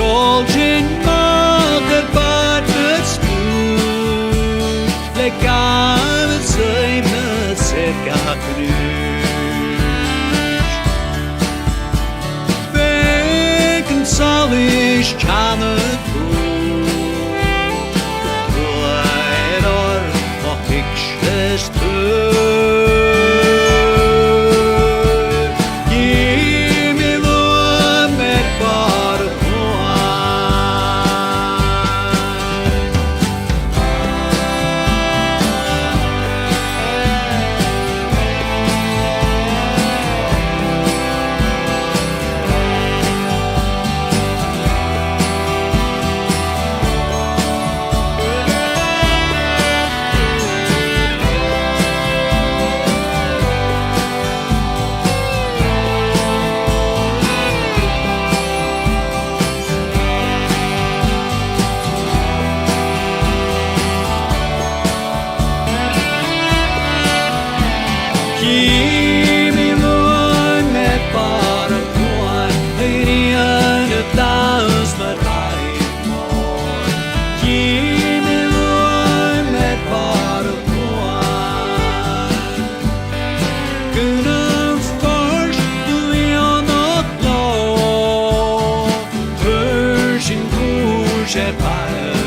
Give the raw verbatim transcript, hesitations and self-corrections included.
Fàilte mhath air bàrr nan spùinnean, le gabhail suim air gach gnùis. Feadhainn solais teanna tu, tuar mo thicseas tu. Gheibh mi luam air bàrr thuaidh. Gheibh mi luam air bàrr thuaidh, a' ghrian a' dannsa mar a tha i mòr. Gheibh mi luam air bàrr thuaidh. Gun am faic thu a-nochd leotha, thuirt sinn cùis air bàrr